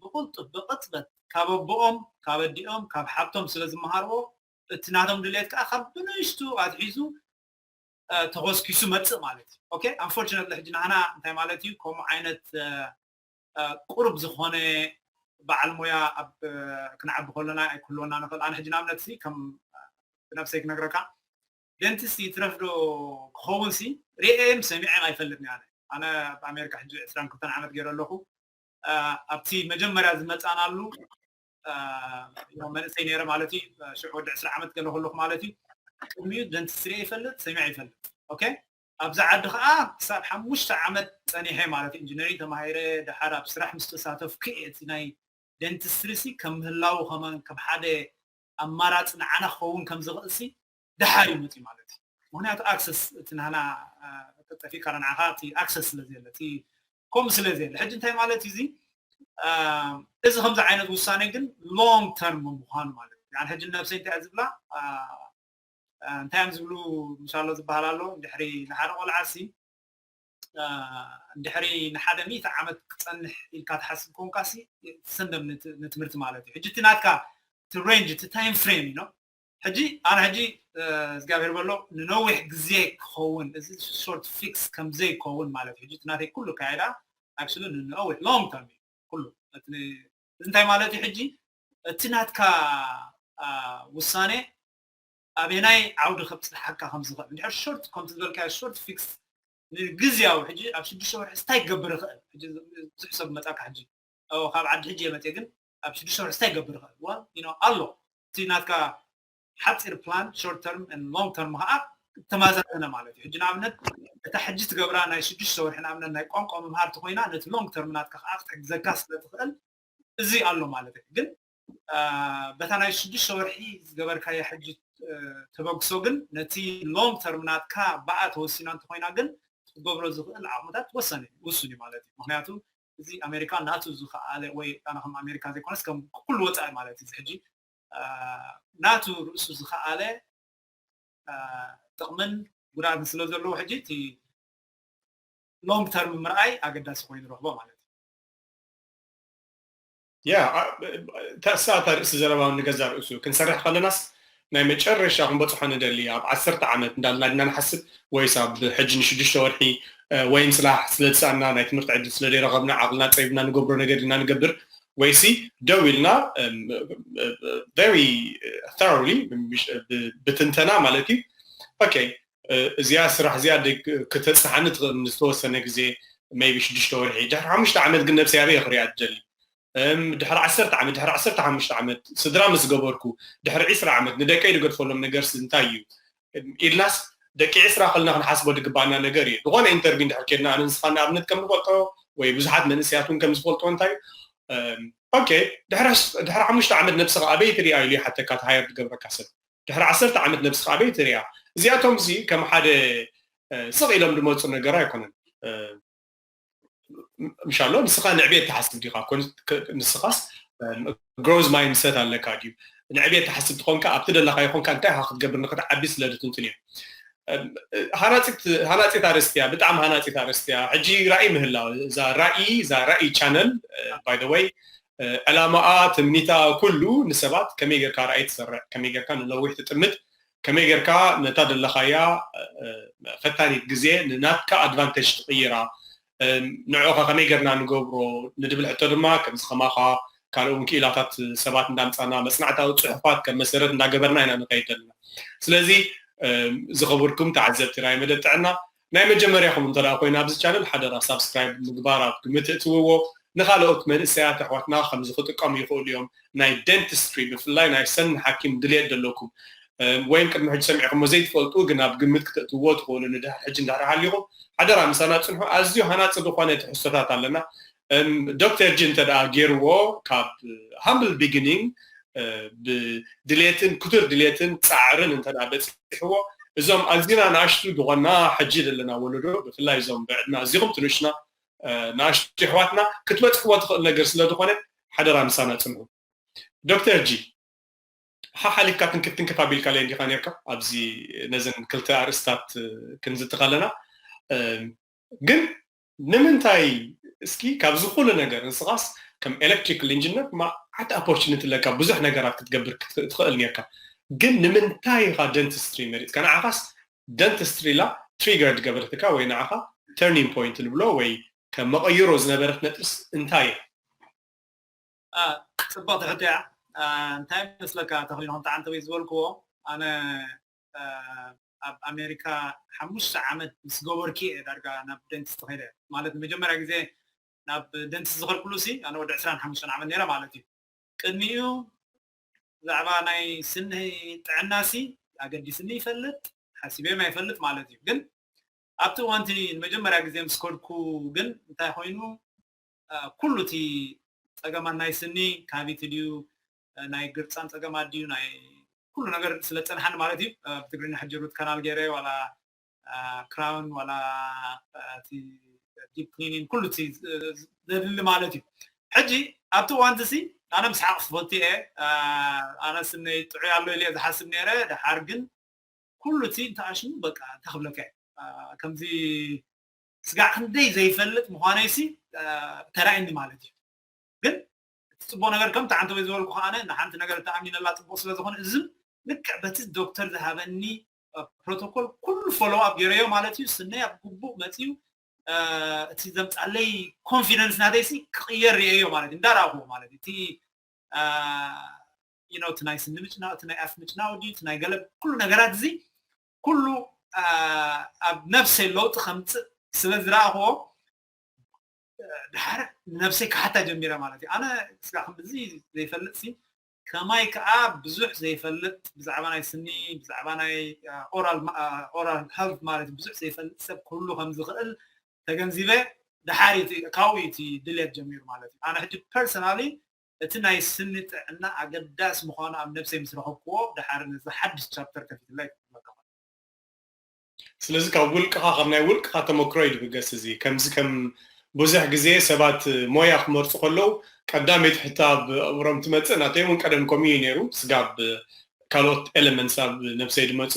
ብቁልጡፍ ብቅፅበት ካብ ኣቦኦም ካብ ኣዲኦም ካብ ሓብቶም ስለ ዝመሃርዎ እቲ ናቶም ድሌት ከዓ ካብ ብንእሽቱ ኣትሒዙ ተኾስኪሱ መፅእ ማለት እዩ። ኦኬ ኣንፎርቹነትሊ ሕጂ ናህና እንታይ ማለት እዩ ከምኡ ዓይነት ቁሩብ ዝኾነ በዓል ሞያ ኣብ ክንዓቢ ከለና ኣይክህልወና ንኽእል። ኣነ ሕጂ ንኣብነት ሲ ከም ብነብሰይ ክነግረካ ደንቲስት ይትረፍ ዶ ክኸውን ሲ ርእየም ሰሚዐም ኣይፈልጥን ኣነ ኣነ ኣብ ኣሜሪካ ሕጂ ዕስራን ክልተን ዓመት ገይረ ኣለኹ ኣብቲ መጀመርያ ዝመፃናሉ መንእሰይ ነይረ ማለት እዩ ሽዑ ወዲ ዕስራ ዓመት ገለ ከለኹ ማለት እዩ ቅድሚኡ ደንቲስት ርእየ ይፈልጥ ሰሚዐ ይፈልጥ ኦኬ ኣብዚ ዓዲ ከዓ ክሳብ ሓሙሽተ ዓመት ፀኒሐ ማለት እዩ ኢንጂነሪንግ ተማሂረ ደሓር ኣብ ስራሕ ምስ ተሳተፍኩ እቲ ናይ ደንቲስትሪ ሲ ከም ምህላው ከመን ከም ሓደ ኣማራፂ ንዓና ክኸውን ከም ዝኽእል ሲ ደሓር እዩ መፅዩ ማለት እዩ ምክንያቱ ኣክሰስ እቲ ናህና ጠፊእካ ናዓኻ እቲ ኣክሰስ ስለ ዘየለ እቲ ከምኡ ስለ ዘየለ ሕጂ እንታይ ማለት እዩ እዚ እዚ ከምዚ ዓይነት ውሳኔ ግን ሎንግ ተርም ምኳኑ ማለት እዩ ሕጂ ነብሰይ እንታይ ዝብላ እንታይ እዮም ዝብሉ ምሻሎ ዝበሃል ኣሎ እንድሕሪ ንሓደ ቆልዓ ሲ እንድሕሪ ንሓደ ሚእቲ ዓመት ክፀንሕ ኢልካ ትሓስብ ኮንካ ሲ ትሰንደም ንትምህርቲ ማለት እዩ ሕጂ እቲ ናትካ እቲ ሬንጅ እቲ ታይም ፍሬም እዩ ሕጂ ኣነ ሕጂ እግዚኣብሔር በሎ ንነዊሕ ግዜ ክኸውን እዚ ሾርት ፊክስ ከምዘይከውን ማለት እዩ ሕጂ ናተይ ኩሉ ካይዳ ኣክቹሊ ንነዊሕ ሎንግ ተርም እዩ ኩሉ እዚ እንታይ ማለት እዩ ሕጂ እቲ ናትካ ውሳኔ ኣበናይ ዓውዲ ከብፅሓካ ከም ዝኽእል እንድሕር ሾርት ከምቲ ዝበልካዮ ሾርት ፊክስ ንግዝያዊ ሕጂ ኣብ ሽዱሽተ ወርሒ እንታይ ክገብር ይኽእል ብዙሕ ሰብ መፃካ ሕጂ ካብ ዓዲ ሕጂ የመፅእ ግን ኣብ ሽዱሽተ ወርሒ እንታይ ክገብር ይኽእል ኣሎ እቲ ናትካ ሓፂር ፕላን ሾርት ተርም ሎንግ ተርም ከዓ ተማዛዘነ ማለት እዩ ሕጂ ንኣብነት እታ ሕጂ ትገብራ ናይ ሽዱሽተ ወርሒ ንኣብነት ናይ ቋንቋ ምምሃርቲ ኮይና ነቲ ሎንግ ተርም ናትካ ከዓ ክትሕግዘካ ስለ ትኽእል እዚ ኣሎ ማለት እዩ ግን በታ ናይ ሽዱሽተ ወርሒ ዝገበርካዮ ሕጂ ተበግሶ ግን ነቲ ሎንግ ተርም ናትካ ብኣ ተወሲና እንተኮይና ግን ክትገብሮ ዝኽእል ዓቕምታት ወሰነ ውሱን እዩ ማለት እዩ ምክንያቱ እዚ ኣሜሪካ ናቱ ዝኸኣለ ወይ ኣነ ከም ኣሜሪካ ዘይኮነስ ከም ኩሉ ወፃኢ ማለት እዩ ሕጂ ናቱ ርእሱ ዝኸኣለ ጥቕምን ጉድኣትን ስለ ዘለዎ ሕጂ እቲ ሎንግ ተርም ምርኣይ ኣገዳሲ ኮይኑ ንረኽቦ ማለት እዩ ያ ተእሳታ ርእሲ ዘረባ ንገዛ ርእሱ ክንሰርሕ ከለናስ ናይ መጨረሻ ክንበፅሖ ንደሊ ኣብ ዓሰርተ ዓመት እንዳልና ድና ንሓስብ ወይስ ኣብ ሕጂ ንሽዱሽተ ወርሒ ወይም ስራሕ ስለ ዝሰኣና ናይ ትምህርቲ ዕድል ስለ ዘይረኸብና ዓቕልና ፀቢብና ንገብሮ ነገር ድና ንገብር ወይሲ ደው ኢልና very thoroughly ብትንተና ማለት እዩ okay እዚኣ ስራሕ እዚኣ ክተፅናሓኒ ትኽእል ዝተወሰነ ግዜ maybe ሽዱሽተ ወርሒ ድሕሪ ሓሙሽተ ዓመት ግን ነብሰይ ኣበይ ክሪኣ ትደሊ ድሕሪ ዓሰርተ ዓመት ድሕሪ ዓሰርተ ሓሙሽተ ዓመት ስድራ ምስ ገበርኩ ድሕሪ ዕስራ ዓመት ንደቀይ ዝገድፈሎም ነገርሲ እንታይ እዩ ኢልናስ ደቂ ዕስራ ከልና ክንሓስቦ ዝግባኣና ነገር እዩ ዝኾነ ኢንተርቪው እንድሕር ኬድና ኣነ ንስኻ ንኣብነት ከም ንፈልጦ ወይ ብዙሓት መንእሰያት እውን ከም ዝፈልጦ እንታይ okay ድሕሪ ሓሙሽተ ዓመት ነብስኻ ኣበይ ትሪኣ ኢሉ ይሓተካ እቲ ሃየር ዝገብረካ ሰብ ድሕሪ ዓሰርተ ዓመት ነብስኻ ኣበይ ትሪኣ እዚኣቶም እዚ ከም ሓደ ስቕ ኢሎም ዝመፁ ነገር ኣይኮነን ምሻሎ ንስኻ ንዕቤት ትሓስብ ዲኻ ንስኻስ ግሮዝ ማይንድሰት ኣለካ ድዩ ንዕቤት ትሓስብ ትኾንካ ኣብቲ ደለካ ይኾንካ እንታይ ኢኻ ክትገብር ንክትዓቢ ስለ ዝትንትን እዮም ሃናፂት ኣርስትያ ብጣዕሚ ሃናፂት ኣርስትያ ሕጂ ራእይ ምህላው እዛ ራእይ እዛ ራእይ ቻነል ባይ ወይ ዕላማኣ ትምኒታ ኩሉ ንሰባት ከመይ ጌርካ ራእይ ትሰርዕ ከመይ ጌርካ ንነዊሕ ትጥምት ከመይ ጌርካ ነታ ዘለኻያ ፈታኒት ግዜ ንናትካ ኣድቫንቴጅ ትቕይራ? ንዕኻ ከመይ ጌርና ንገብሮ ንድብል ሕቶ ድማ ከምዚ ከማኻ ካልእ እውን ክኢላታት ሰባት እንዳምፃና መፅናዕታዊ ፅሑፋት ከም መሰረት እንዳገበርና ኢና ንኸይድ ዘለና። ስለዚ ዝኸበርኩም ተዓዘብቲ ናይ መደብ ጥዕና ናይ መጀመርያኹም እንተ ኮይና ኣብዚ ቻነል ሓደራ ሳብስክራይብ ምግባር ኣብ ግምት እትውዎ። ንኻልኦት መንእሰያት ኣሕዋትና ከምዚ ክጥቀሙ ይኽእሉ እዮም። ናይ ደንትስትሪ ብፍላይ ናይ ሰኒ ሓኪም ድልየት ዘለኩም ወይም ቅድሚ ሕጂ ሰሚዕኩሞ ዘይትፈልጡ ግን ኣብ ግምት ክተእትዎ ትኽእሉ ንድሕር ሕጂ እንዳር ሃሊኹም ሓደራ ምሳና ጽንሑ። ኣዝዩ ሃናጺ ዝኾነ ትሕዝቶታት ኣለና። ዶክተር ጂ እንተ ደኣ ገይርዎ ካብ ሃምብል ቢግኒንግ ብድሌትን ክቱር ድሌትን ጻዕርን እንተ ደኣ በጺሕዎ እዞም ኣዝና ንኣሽቱ ዝኾና ሕጂ ዘለና ወለዶ ብፍላይ እዞም ብዕድመ ኣዚኹም ትንሽና ንኣሽቱ ኣሕዋትና ክትበጽሕዎ ትኽእል ነገር ስለ ዝኾነ ሓደራ ምሳና ጽንሑ። ዶክተር ጂ ሓሓሊፍካ ትንክፍ ትንክፍ ኣቢልካ ለይ እንዲኻ ነርካ ኣብዚ ነዘን ክልተ ኣርእስታት ክንዝቲ ከለና ግን ንምንታይ እስኪ ካብዚ ኩሉ ነገር ንስኻስ ከም ኤሌክትሪካል ኢንጂነር መዓት ኦፖርቹኒቲ ኣለካ ብዙሕ ነገራት ክትገብር ትኽእል ነርካ ግን ንምንታይ ኢኻ ደንትስትሪ መሪፅካ ንዓኻስ ደንትስትሪ ላ ትሪገር ዝገበረትካ ወይ ንዓኻ ተርኒንግ ፖይንት ንብሎ ወይ ከም መቐይሮ ዝነበረት ነጥብስ እንታይ እያ ፅብቕቲ ሕቶ እያ እንታይ መስለካ ተኽሊኖ ከምቲ ዓንተበይ ዝበልክዎ ኣነ ኣብ ኣሜሪካ ሓሙሽተ ዓመት ምስ ገበርኪ እየ ዳርጋ ናብ ደንቲስት ከይደ ማለት ንመጀመርያ ግዜ ናብ ደንቲስት ዝኸድኩሉ ሲ ኣነ ወዲ ዕስራን ሓሙሽተን ዓመት ነይረ ማለት እዩ ቅድሚኡ ብዛዕባ ናይ ስኒ ጥዕና ሲ ኣገዲስኒ ይፈልጥ ሓሲበዮም ኣይፈልጥ ማለት እዩ ግን ኣብቲ እዋንቲ ንመጀመርያ ግዜ ምስ ከድኩ ግን እንታይ ኮይኑ ኩሉ እቲ ፀገማት ናይ ስኒ ካቪቲ ድዩ ናይ ግርፃን ፀገማት ድዩ ናይ ኩሉ ነገር ስለ ፀንሓኒ ማለት እዩ ብትግርኛ ሕጂ ሩት ካናል ገይረ ዋላ ክራውን ዋላ እቲ ዲፕ ክሊኒን ኩሉ እቲ ዘድሊ ማለት እዩ ሕጂ ኣብቲ እዋንቲ ሲ ኣነ ምስሓቅ ዝፈቱ እየ ኣነ ስነይ ጥዑይ ኣሎ ኢለ ዝሓስብ ነይረ ድሓር ግን ኩሉ እቲ እንተኣሽሙ በቃ እንታይ ክብለካ ከምዚ ስጋዕ ክንደይ ዘይፈልጥ ምዃነይሲ ተራእየኒ ማለት እዩ ግን እቲ ፅቡቅ ነገር ከምቲ ዓንተ ወይ ዝበልኩ ከዓነ ንሓንቲ ነገር ተኣሚነላ ፅቡቅ ስለ ዝኾነ እዝም ልክዕ በቲ ዶክተር ዝሃበኒ ፕሮቶኮል ኩሉ ፎሎው ኣፕ ገይረዮ ማለት እዩ ስነይ ኣብ ግቡእ መፅዩ እቲ ዘምፃለይ ኮንፊደንስ ናተይሲ ክቅየር ርእየዮ ማለት እዩ እንዳረኣኹዎ ማለት እዩ እቲ you know እቲ ናይ ስኒ ምጭናው እቲ ናይ ኣፍ ምጭናው ድዩ እቲ ናይ ገለ ኩሉ ነገራት እዚ ኩሉ ኣብ ነብሰይ ለውጢ ከምፅእ ስለ ዝረኣኽዎ ድሓር ንነብሰይ ክሓታ ጀሚረ ማለት እዩ ኣነ ስጋ ከምዚ ዘይፈልጥ ሲ ከማይ ከዓ ብዙሕ ዘይፈልጥ ብዛዕባ ናይ ስኒ ብዛዕባ ናይ ኦራል ሄልት ማለት ብዙሕ ዘይፈልጥ ሰብ ክህሉ ከም ዝኽእል ተገንዚበ ድሓር ካብኡ እቲ ድልየት ጀሚሩ ማለት እዩ ኣነ ሕጂ ፐርሰናሊ እቲ ናይ ስኒ ጥዕና ኣገዳሲ ምዃኑ ኣብ ነብሰይ ምስ ረኸብክዎ ድሓር ነዚ ሓድሽ ቻፕተር ከፊትለይ ክብለካ ስለዚ ካብ ውልቅኻ ካብ ናይ ውልቅኻ ተመክሮ እዩ ዝብገስ እዚ ከምዚ ከም ብዙሕ ግዜ ሰባት ሞያ ክመርፁ ከለዉ ቀዳመይቲ ሕቶ ኣብ ኣእምሮም ትመፅእ ናተይ እውን ቀደም ከምኡ እዩ ነይሩ ስጋብ ካልኦት ኤለመንትስ ኣብ ነብሰይ ዝመፁ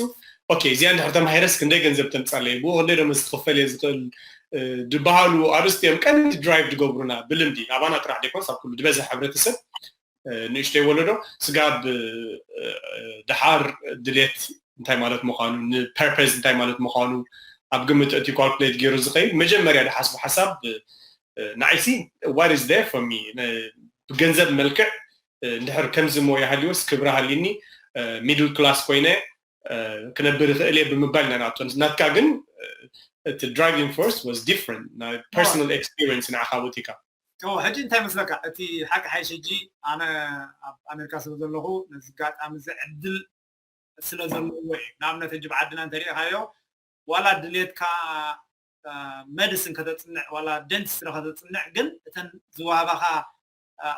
ኦኬ እዚኣ እንድሕር ተማሂረስ ክንደይ ገንዘብ ተምፃለይ ብኡ ክንደይ ደሞዝ ክኽፈል እየ ዝኽእል ዝበሃሉ ኣርእስቲ እዮም ቀንዲ ድራይቭ ዝገብሩና ብልምዲ ኣባና ጥራሕ ደይኮንስ ኣብ ኩሉ ዝበዝሕ ሕብረተሰብ ንእሽተይ ወለዶ ስጋብ ድሓር ድሌት እንታይ ማለት ምዃኑ ንፐርፐዝ እንታይ ማለት ምዃኑ ኣብ ግምት እቲ ካልኩሌት ገይሩ ዝኸይድ መጀመርያ ዝሓስቡ ሓሳብ ንዓይሲ what is there for me ብገንዘብ መልክዕ እንድሕር ከምዚ ሞ ይሃልዮስ ክብሪ ሃልኒ ሚድል ክላስ ኮይነ ክነብር ይኽእል እየ ብምባል ኢና ንኣቶ ናትካ ግን እቲ driving force was different ናይ personal experience ንዓኻ ውቲካ ሕጂ እንታይ መስለካ እቲ ሓቂ ሓይሽ ሕጂ ኣነ ኣብ ኣሜሪካ ስለ ዘለኹ ነዚ ጋጣሚ እዚ ዕድል ስለ ዘለዎ እዩ ንኣብነት ሕጂ ብዓድና እንተሪኢኻዮ ዋላ ድሌትካ መድስን ከተፅንዕ ዋላ ደንቲስትሪ ከተፅንዕ ግን እተን ዝዋሃባኻ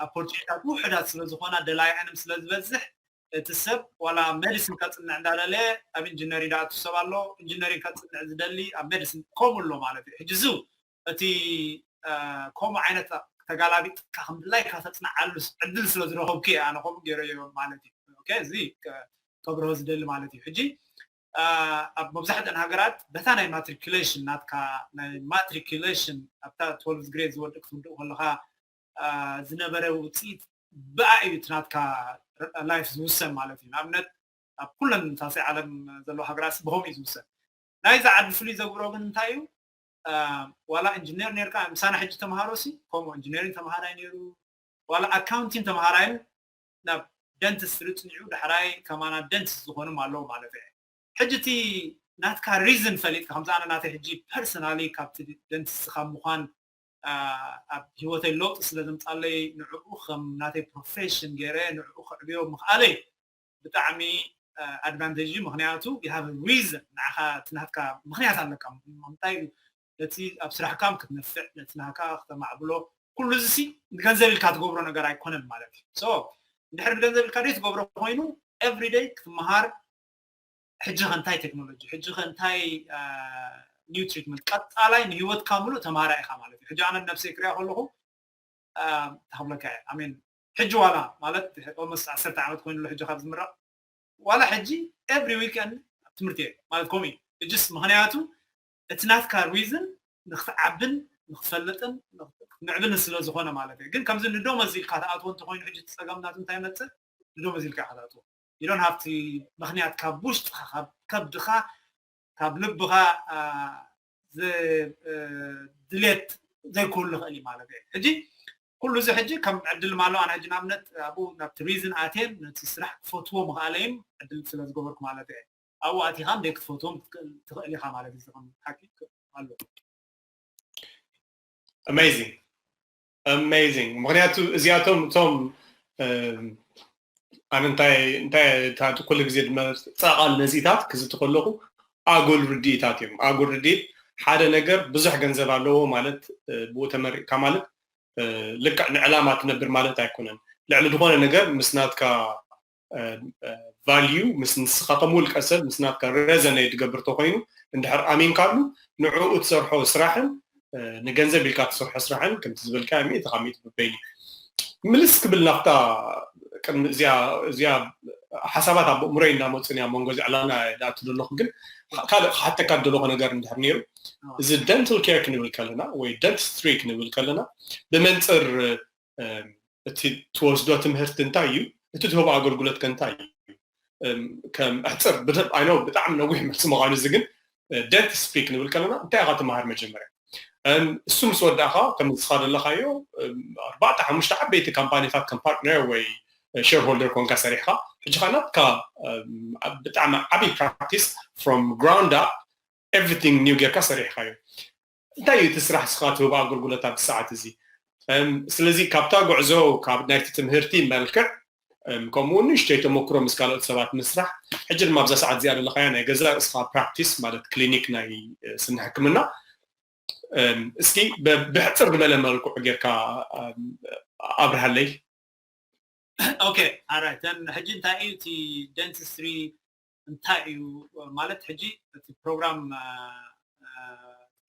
ኦፖርቹኒታት ውሕዳት ስለ ዝኾና ደላይዐንም ስለ ዝበዝሕ እቲ ሰብ ዋላ መዲሲን ከፅንዕ እንዳደለየ ኣብ ኢንጂነሪንግ ዝኣቱ ሰብ ኣሎ ኢንጂነሪንግ ከፅንዕ ዝደሊ ኣብ መዲሲን ከምኡ ኣሎ ማለት እዩ ሕጂ እዚ እቲ ከምኡ ዓይነት ተጋላቢጥካ ከም ድላይካ ተፅንዓሉ ዕድል ስለ ዝረኸብኩ እየ ኣነ ከምኡ ገይረዮ ማለት እዩ እዚ ከብርሆ ዝደሊ ማለት እዩ ሕጂ ኣብ መብዛሕትአን ሃገራት በታ ናይ ማትሪኩሌሽን ናትካ ናይ ማትሪኩሌሽን ኣብታ ትወልቭ ግሬድ ዝወድቅ ክትውድቅ ከለካ ዝነበረ ውፅኢት ብኣ እዩ እቲ ናትካ ላይፍ ዝውሰን ማለት እዩ ንኣብነት ኣብ ኩለን ሳልሳይ ዓለም ዘለዋ ሃገራት ብኸምኡ እዩ ዝውሰን። ናይዛ ዓዲ ፍሉይ ዘግብሮ ግን እንታይ እዩ? ዋላ ኢንጂነር ነርካ፣ ምሳና ሕጂ ተምሃሮ ሲ ከምኡ ኢንጂነሪንግ ተምሃራይ ነይሩ፣ ዋላ ኣካውንቲንግ ተምሃራይን ናብ ደንትስትሪ ፅኒዑ ዳሕራይ ከማና ደንትስት ዝኾኑ ኣለዉ ማለት እዩ። ሕጂ እቲ ናትካ ሪዝን ፈሊጥካ፣ ከምዚ ኣነ ናተይ ሕጂ ፐርሰናሊ ካብቲ ደንትስት ካብ ምዃን ኣብ ህይወተይ ለውጢ ስለ ዘምፃለይ ንዕኡ ከም ናተይ ፕሮፌሽን ገይረ ንዕኡ ከዕብዮ ምኽኣለይ ብጣዕሚ ኣድቫንቴጅ እዩ። ምኽንያቱ you have a reason፣ ንዓኻ እቲ ናትካ ምኽንያት ኣለካ። እንታይ እዩ ነቲ ኣብ ስራሕካም ክትነፍዕ፣ ነቲ ናካ ክተማዕብሎ፣ ኩሉ እዚ ሲ ንገንዘብ ኢልካ ትገብሮ ነገር ኣይኮነን ማለት እዩ። ሶ እንድሕር ንገንዘብ ኢልካ ደይ ትገብሮ ኮይኑ ኤቭሪደይ ክትመሃር፣ ሕጂ ከ እንታይ ቴክኖሎጂ፣ ሕጂ ከ እንታይ ኒው ትሪትመንት፣ ቀጣላይ ንህይወትካ ሙሉእ ተማሃራይ ኢኻ ማለት እዩ። ሕጂ ኣነ ነብሰይ ክሪኣ ከለኹ ተኽብለካ እየ። ኣሜን። ሕጂ ዋላ ማለት ኦልሞስት ዓሰርተ ዓመት ኮይኑ ኣሎ ሕጂ ካብ ዝምረቕ፣ ዋላ ሕጂ ኤቭሪ ዊከንድ ኣብ ትምህርቲ እየ ማለት ከምኡ እዩ። እጅስ ምኽንያቱ እቲ ናትካ ሪዝን ንክትዓብን ንክትፈልጥን ንዕብልን ስለ ዝኾነ ማለት እዩ። ግን ከምዚ ንደሞዝ ኢልካ ትኣትዎ እንተኮይኑ ሕጂ እቲ ጸገም ናቱ እንታይ ይመጽእ? ንደሞዝ ኢልካ ኢኻ ትኣትዎ። You don't have to፣ ምኽንያት ካብ ውሽጥኻ ካብ ከብድኻ ካብ ልብኻ ድሌት ዘይክህሉ ይኽእል እዩ ማለት እዩ። ሕጂ ኩሉ እዚ ሕጂ ከም ዕድል ማሎ ኣነ ሕጂ ንኣብነት ኣብኡ ናብቲ ሪዝን ኣትየን ነቲ ስራሕ ክፈትዎ ምኽኣለይም ዕድል ስለ ዝገበርኩ ማለት እየ። ኣብኡ ኣቲኻ እንደ ክትፈትዎም ትኽእል ኢኻ ማለት እዩ። ከም ሓቂ ኣሎ። Amazing amazing። ምክንያቱ እዚኣቶም እቶም ኣነ እንታይ እንታይ ኩሉ ግዜ ድማ ፃቃል ነዚታት ክዝቲ ከለኹ ኣጉል ርድኢታት እዮም። ኣጉል ርድኢት ሓደ ነገር ብዙሕ ገንዘብ ኣለዎ ማለት ብኡ ተመሪቕካ ማለት ልክዕ ንዕላማ ትነብር ማለት ኣይኮነን። ልዕሊ ዝኾነ ነገር ምስ ናትካ ቫልዩ ምስ ንስኻ ከም ውልቀ ሰብ ምስ ናትካ ሬዘኔት ዝገብር ተኮይኑ እንድሕር ኣሚንካሉ ንዕኡ ትሰርሖ ስራሕን ንገንዘብ ኢልካ ትሰርሖ ስራሕን ከምቲ ዝበልካ ሚእቲ ካብ ሚእቲ በበይኑ ምልስ ክብል ናብታ ቅድሚ እዚኣ ሓሳባት ኣብ ኣእምሮይ እንዳመፁን ኣብ መንጎ እዚ ዕላና ዝኣቱ ዘለኹ ግን ካልእ ክሓተካ ዝደለኹ ነገር እንድሕር ነይሩ እዚ ደንታል ኬር ክንብል ከለና ወይ ደንቲስትሪ ክንብል ከለና ብመንፅር እቲ ትወስዶ ትምህርቲ እንታይ እዩ እቲ ትህቦ ኣገልግሎት ከ እንታይ እዩ ከም ኣሕፅር ብደብ ኣይኖ ብጣዕሚ ነዊሕ መልሲ ምዃኑ እዚ ግን ደንቲስትሪ ክንብል ከለና እንታይ ኢኻ ትመሃር መጀመርያ እሱ ምስ ወዳእኻ ከም ንስኻ ዘለኻዮ ኣርባዕተ ሓሙሽተ ዓበይቲ ካምፓኒታት ከም ፓርትነር ወይ ሸርሆልደር ኮንካ ሰሪሕኻ ሕጂ ኸዓ ናትካ ብጣዕሚ ዓብዪ ፕራክቲስ from ground up everything new ጌርካ ሰሪሕኻዮ እንታይ እዩ እቲ ስራሕ ስኻ ትህቦ ኣገልግሎት ኣብዚ ሰዓት እዚ ስለዚ ካብታ ጉዕዞ ካብ ናይቲ ትምህርቲ መልክዕ ከምኡ ንእሽተይ ተመክሮ ምስ ካልኦት ሰባት ምስራሕ ሕጂ ድማ ኣብዛ ሰዓት እዚኣ ዘለኻያ ናይ ገዛ ርእስኻ ፕራክቲስ ማለት ክሊኒክ ናይ ስኒ ሕክምና እስኪ ብሕፅር ዝበለ መልክዑ ጌርካ ኣብርሃለይ ኦኬ ኣራይት ሕጂ እንታይ እዩ እቲ ደንቲስትሪ እንታይ እዩ ማለት ሕጂ እቲ ፕሮግራም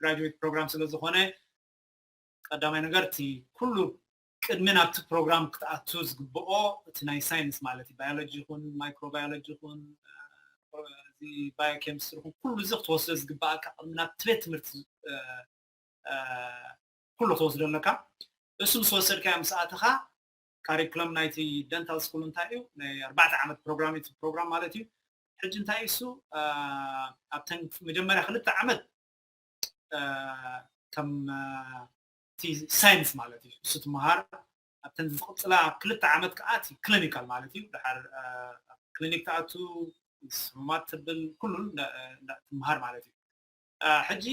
ግራጁዌት ፕሮግራም ስለ ዝኾነ ቀዳማይ ነገር እቲ ኩሉ ቅድሚ ናብቲ ፕሮግራም ክትኣቱ ዝግብኦ እቲ ናይ ሳይንስ ማለት እዩ ባዮሎጂ ይኹን ማይክሮባዮሎጂ ይኹን እዚ ባዮኬሚስትሪ ይኹን ኩሉ እዚ ክትወስዶ ዝግብኣካ ቅድሚ ናብቲ ቤት ትምህርቲ ኩሉ ክትወስዶ ኣለካ እሱ ምስ ወሰድካዮ ምስ ኣተኻ ካሪክለም ናይቲ ደንታል ስኩል እንታይ እዩ ናይ ኣርባዕተ ዓመት ፕሮግራም እቲ ፕሮግራም ማለት እዩ ሕጂ እንታይ እዩ እሱ ኣብተን መጀመርያ ክልተ ዓመት ከም እቲ ሳይንስ ማለት እዩ እሱ ትመሃር ኣብተን ዝቅፅላ ክልተ ዓመት ከዓ እቲ ክሊኒካል ማለት እዩ ድሓር ክሊኒክ ትኣቱ ስሙማት ትብል ኩሉ ትመሃር ማለት እዩ ሕጂ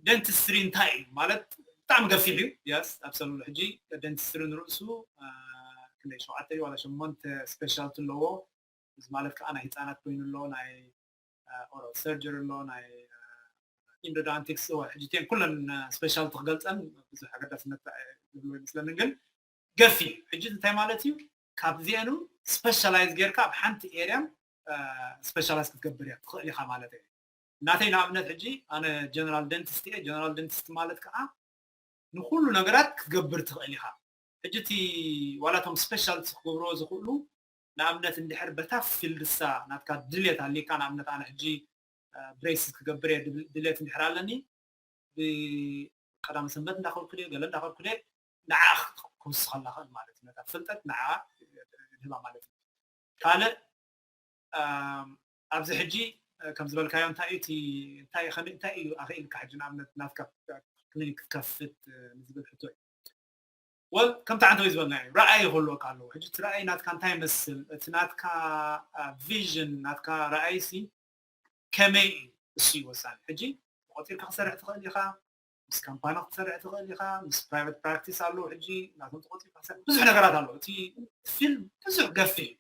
ደንቲስትሪ እንታይ እዩ ማለት ብጣዕሚ ገፊሕ እዩ የስ ኣብሰሉ ሕጂ ደንቲስትሪ ንርእሱ ክንደይ ሸውዓተ ዋላ ሸሞንተ ስፔሻልቲ ኣለዎ እዚ ማለት ከዓ ናይ ህፃናት ኮይኑ ኣሎ ናይ ኦራል ሰርጀሪ ኣሎ ናይ ኢንዶዳንቲክስ ሕጂ ቴን ኩለን ስፔሻልቲ ክገልፀን ብዙሕ ኣገዳስነት ዝብሎ ይመስለኒ ግን ገፊሕ ሕጂ እንታይ ማለት እዩ ካብዚአኑ ስፔሻላይዝ ጌርካ ኣብ ሓንቲ ኤርያን ስፔሻላይዝ ክትገብር እያ ትኽእል ኢኻ ማለት እዩ ናተይ ንኣብነት ሕጂ ኣነ ጀነራል ደንቲስት እየ ጀነራል ደንቲስት ማለት ከዓ ንኩሉ ነገራት ክትገብር ትኽእል ኢኻ ሕጂ እቲ ዋላቶም ስፔሻልቲ ክገብርዎ ዝኽእሉ ንኣብነት እንድሕር በታ ፊልድሳ ናትካ ድልየት ኣሊካ ንኣብነት ኣነ ሕጂ ብሬስስ ክገብር እየ ድልየት እንድሕር ኣለኒ ብቀዳሚ ሰንበት እንዳኸልኩ ገለ እንዳኸልኩ ንዓ ክውስኸላ ክእል ማለት እዩ ነታ ፍልጠት ንዓ ድህባ ማለት እዩ ካልእ ኣብዚ ሕጂ ከም ዝበልካዮ እንታይ እዩ እንታይ እዩ ኣኽኢልካ ሕጂ ንኣብነት ናትካ ክሊኒክ ክትከፍት ንዝብል ሕቶ እዩ። ወል ከምቲ ዓንተ ዝበልና እዩ፣ ረኣይ ይክልወካ ኣለዎ። ሕጂ እቲ ረኣይ ናትካ እንታይ ይመስል፣ እቲ ናትካ ቪዥን ናትካ ረኣይ ሲ ከመይ እዩ፣ እሱ እዩ ወሳኒ። ሕጂ ተቆፂርካ ክሰርሕ ትኽእል ኢኻ፣ ምስ ካምፓኒ ክትሰርሕ ትኽእል ኢኻ፣ ምስ ፕራይቨት ፕራክቲስ ኣለዉ። ሕጂ ናቶም ተቆፂርካ ክሰርሕ ብዙሕ ነገራት ኣለዉ። እቲ ፊልም ብዙሕ ገፊሕ እዩ።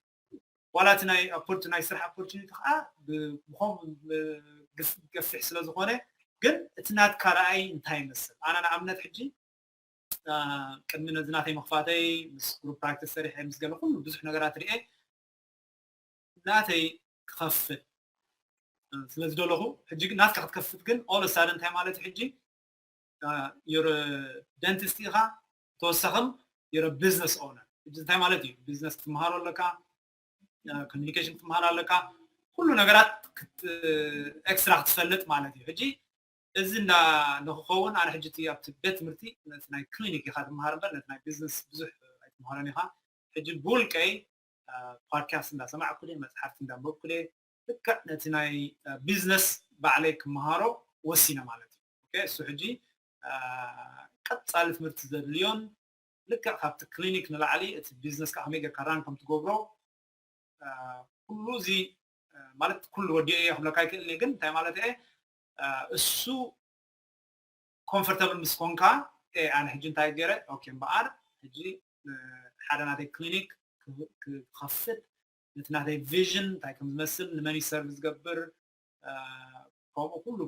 ዋላ እቲ ናይ ኣፖርቹ ናይ ስራሕ ኣፖርቹኒቲ ከዓ ብኸምኡ ገፊሕ ስለ ዝኾነ፣ ግን እቲ ናትካ ረኣይ እንታይ ይመስል? ኣነ ንኣብነት ሕጂ ቅድሚ ነዚ ናተይ ምኽፋተይ ምስ ግሩፕ ፕራክቲስ ሰሪሐ ምስ ገለ ኩሉ ብዙሕ ነገራት ርኤ ናተይ ክኸፍት ስለ ዝደለኹ፣ ሕጂ ግን ናትካ ክትከፍት ግን ኦል ሳደ እንታይ ማለት እዩ? ሕጂ ዩር ደንቲስት ኢኻ፣ ተወሳኽም ዩር ቢዝነስ ኦነር። ሕጂ እንታይ ማለት እዩ? ቢዝነስ ክትመሃሮ ኣለካ፣ ኮሚኒኬሽን ክትመሃር ኣለካ፣ ኩሉ ነገራት ኤክስትራ ክትፈልጥ ማለት እዩ። ሕጂ እዚ እንዳ ንክኸውን ኣነ ሕጂ ኣብቲ ቤት ትምህርቲ ነቲ ናይ ክሊኒክ ኢኻ ትመሃር እምበር ነቲ ናይ ቢዝነስ ብዙሕ ኣይትመሃሮን ኢኻ። ሕጂ ብውልቀይ ፖድካስት እንዳሰማዕኩ መፅሓፍቲ እንዳንበብኩ ልክዕ ነቲ ናይ ቢዝነስ ባዕለይ ክመሃሮ ወሲነ ማለት እዩ። እሱ ሕጂ ቀፃሊ ትምህርቲ ዘድልዮን ልክዕ ካብቲ ክሊኒክ ንላዕሊ እቲ ቢዝነስ ከዓ ከመይ ጌርካ ራን ከም ትገብሮ ኩሉ እዚ ማለት ኩሉ ወዲኦ እየ ክብለካ ይክእል እየ፣ ግን እንታይ ማለት እየ እሱ ኮምፎርተብል ምስ ኮንካ ኣነ ሕጂ እንታይ ገይረ ኦኬ እምበኣር ሕጂ ሓደ ናተይ ክሊኒክ ክኸፍት ነቲ ናተይ ቪዥን እንታይ ከም ዝመስል ንመን ሰርቭ ዝገብር ከምኡ ኩሉ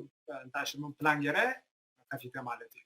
እንታይ ሽሙ ፕላን ገይረ ከፊተ ማለት እዩ።